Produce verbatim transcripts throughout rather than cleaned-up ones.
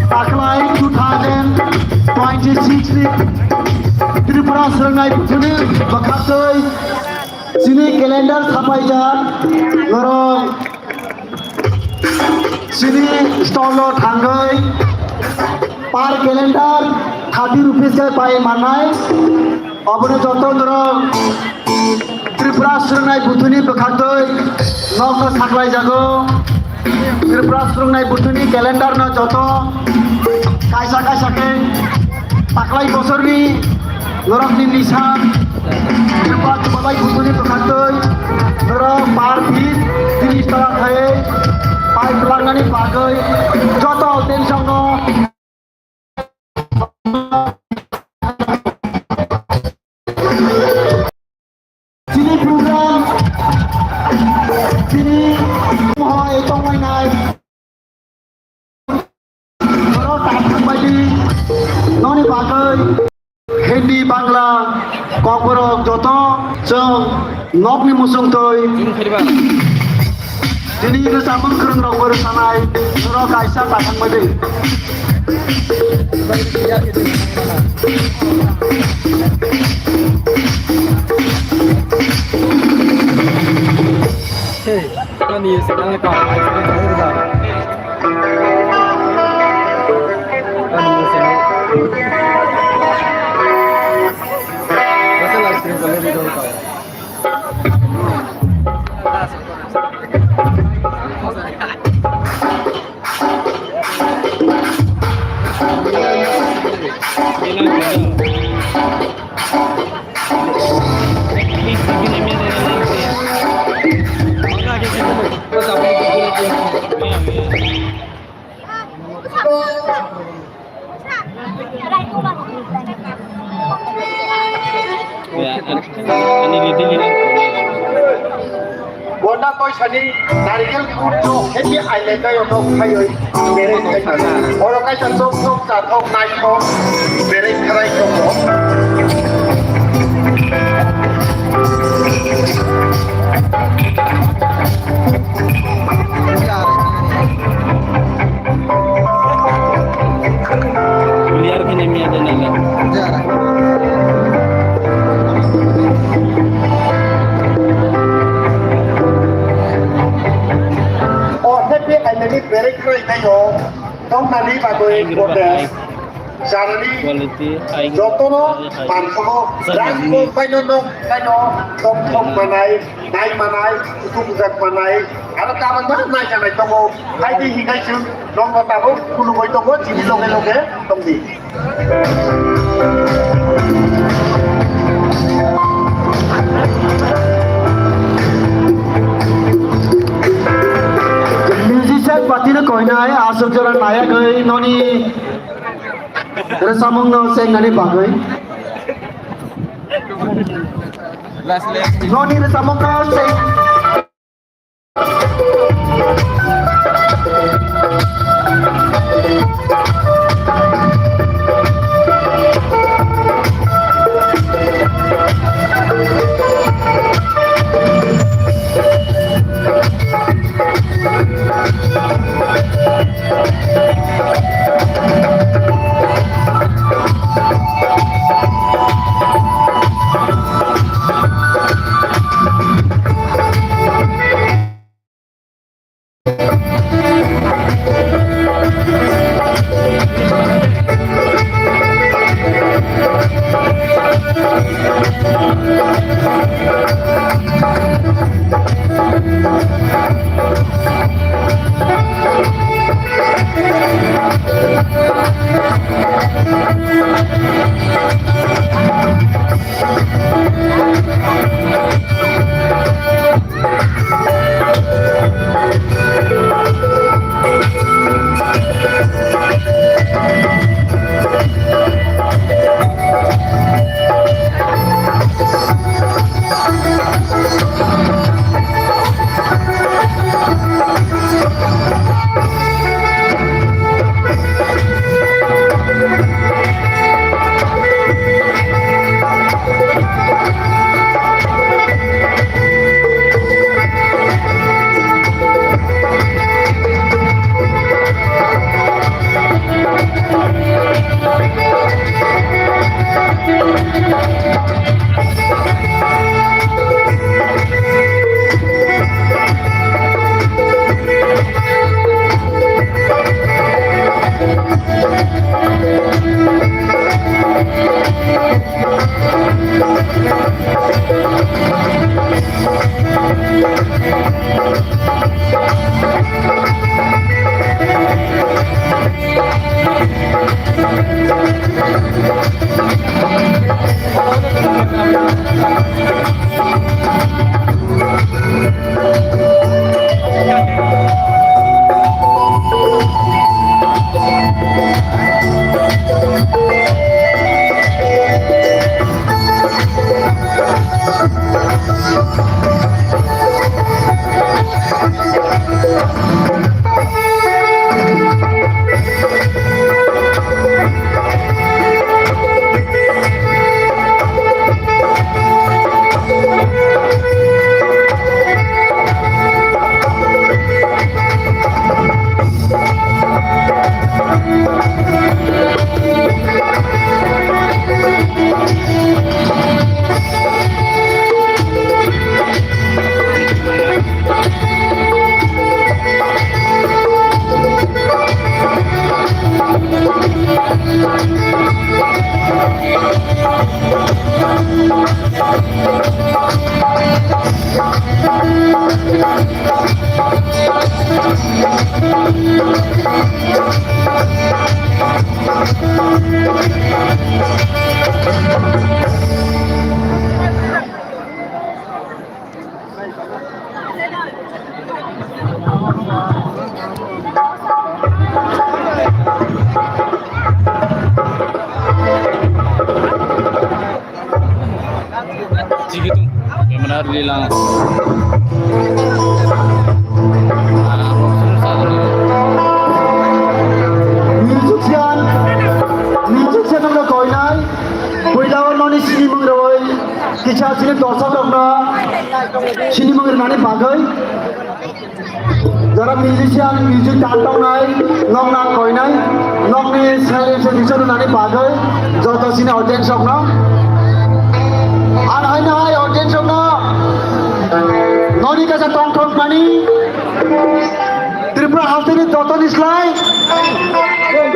Taklai two thousand twenty-six ni Tripura Swrwngnai Buthuni bwkhaktwi chini calendar sapaijak norok chini stall o thangwi per calendar thirty rupees khe pai mannai. Obono joto norok Tripura Swrwngnai Buthuni bwkhaktwi nokno saklaijago. Tripura Swrwngnai Buthuni calendar no joto kaisa kaisa khe taklai bosorni norokni nisan Tripura Chubalai Buthuni bwkhaktwi norok per piece tris taka khai pai twlangnani bagwi joto tension no Chini program, chini mohai tongmai nai. Oro tathang bai di, noni bagwi Hindi, Bangla, kokborok joto chwng nokni muchungtwi. Tini rwchapmung kwrwng rok bo rwchanai, norok kaisa tathang bai di. Hey, ani se nang ka, ani se nang ka. Bonda toisani narikel kutro happy island o nok phaioi bereng khaina. Oro kaisa chok chok chathok naithok bereng kharai tongo. Clear khe nai miya de nai le. O happy island ni bereng kharai thaio, tong nani bagwi protest. Janani jotono mansogo, rang bo paino nok paino tong thok manai, nai manai, kutung jak manai, aro tabang ba nai janai tongo. Hai di hinai chwng nokno tabuk khulugwi tongo, chini loge loge tongdi. Musician party no koinai aswk jora nayagwi noni rwchapmung no chengnani bagwi. Noni rwchapmung no cheng. Chikitung, camera rili lang. Musician, musician no koinai, puila o noni sini mung roi, kicha sini dosa dokna, sini mung rani bagai. Jara musician, music tan tongnai, nokna koinai, nokni self introduction rwnani bagwi joto sini audience rokno. Ang haino hai audience rokno noni kaisa tongthok mani, Tripura hasteni jotoni slai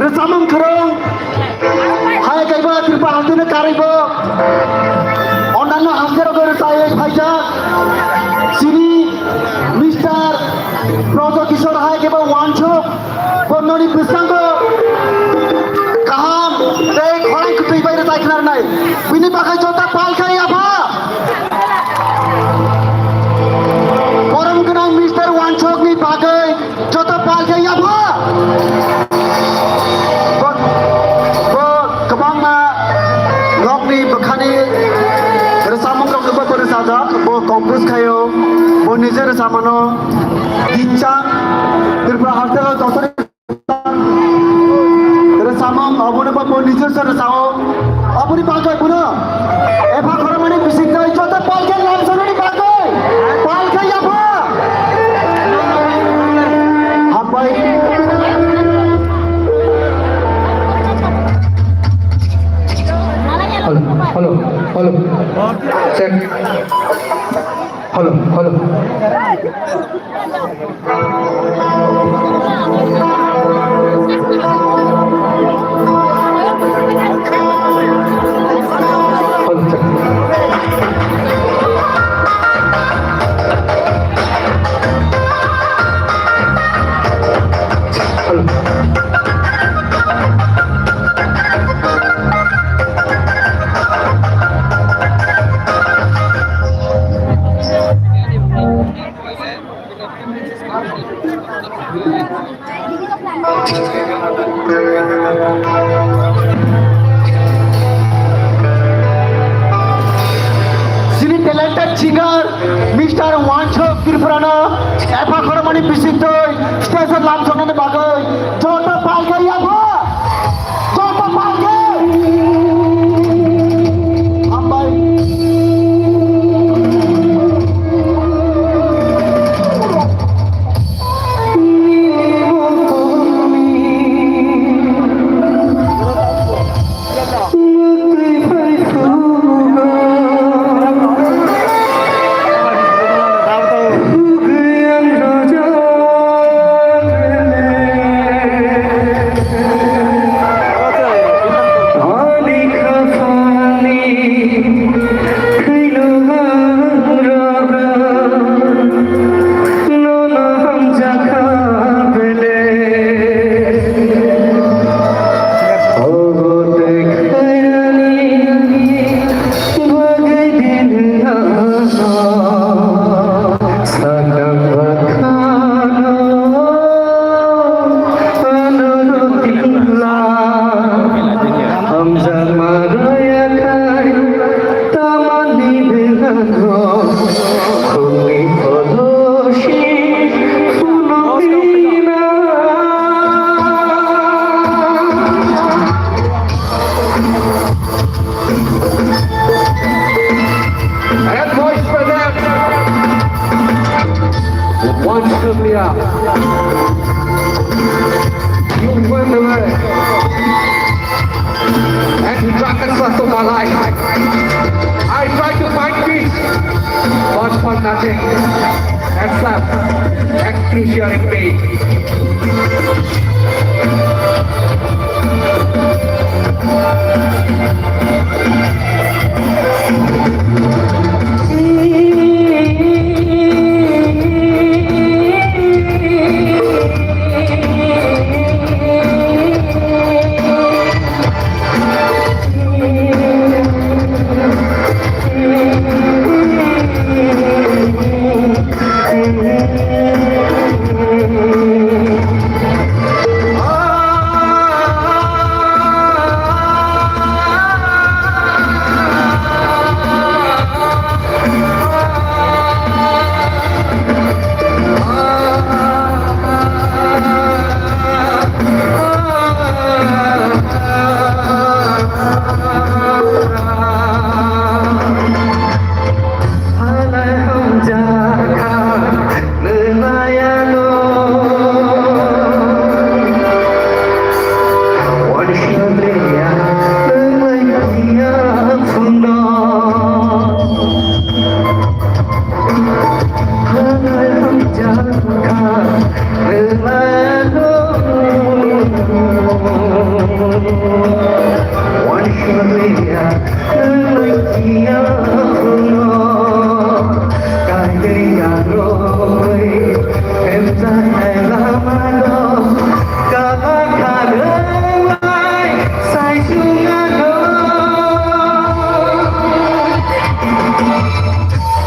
rwchapmung kwrwng. Hai kaiba Tripura hasteni karwibo ondanno haste rok rwchaiwi phaijak chini Mister Prajo Kishore hai kaiba wansuk bo noni bwskango kaham tei khorang kwtwi bai rwchai khna rwnai. Bini bagwi joto pal khai apha. Borom gwnang Mister Wansukni bagwi joto pal khe yapha. Bo, bo kwbangma nokni bwkhani rwchapmung rok bo rwchajak, bo compose khaio, bo nije rwchapmano. Gichang Tripura hasteo joto rwchapmung, obono bo, bo nijor se rwchao. Aboni bagwi bono epha khorokmani bising twi joto pal khe lamsonani bagwi pal khe yapha. Hambai. Hello, hello, hello. Check. Hello, hello. Chini talented singer Mister Wansuk Tripurano epha khorokmani bising twi stage o lamsoknani bagwi joto pal khe yapha. Joto pal khe. Hambai. Once Sylvia, you went away and you dragged us to my life. I tried to find peace, but for nothing except excruciating pain.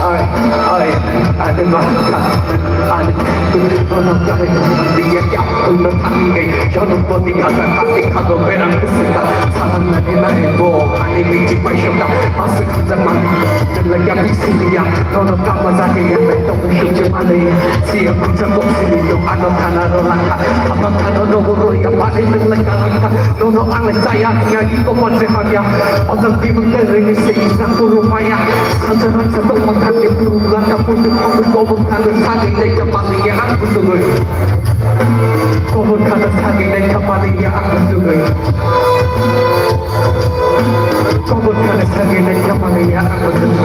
Ai, ai, ade ma, ade, ono kare, dia kya, ono thangi gai, jono poti kata, tati kago berang kusuta, salam nani nani bo, ani miti paisota, masuk zaman, jelaga bisi dia, nono kama zake ya, beto kusuce mane, sia kuca boksi ni yo, ano kana ro laka, apa kana ro ro ya, mane laka laka. Nono ang le chaya hiya, iko mon se hamya. Ojak bibuk le rengni se isang puru maya. Sansa ransa tong ma thang ni puru laka puru puru kobong thang le sagi le chapali ya ang kusugoi. Kobong thang le sagi le chapali ya ang kusugoi. Kobong thang le sagi le chapali ya ang kusugoi.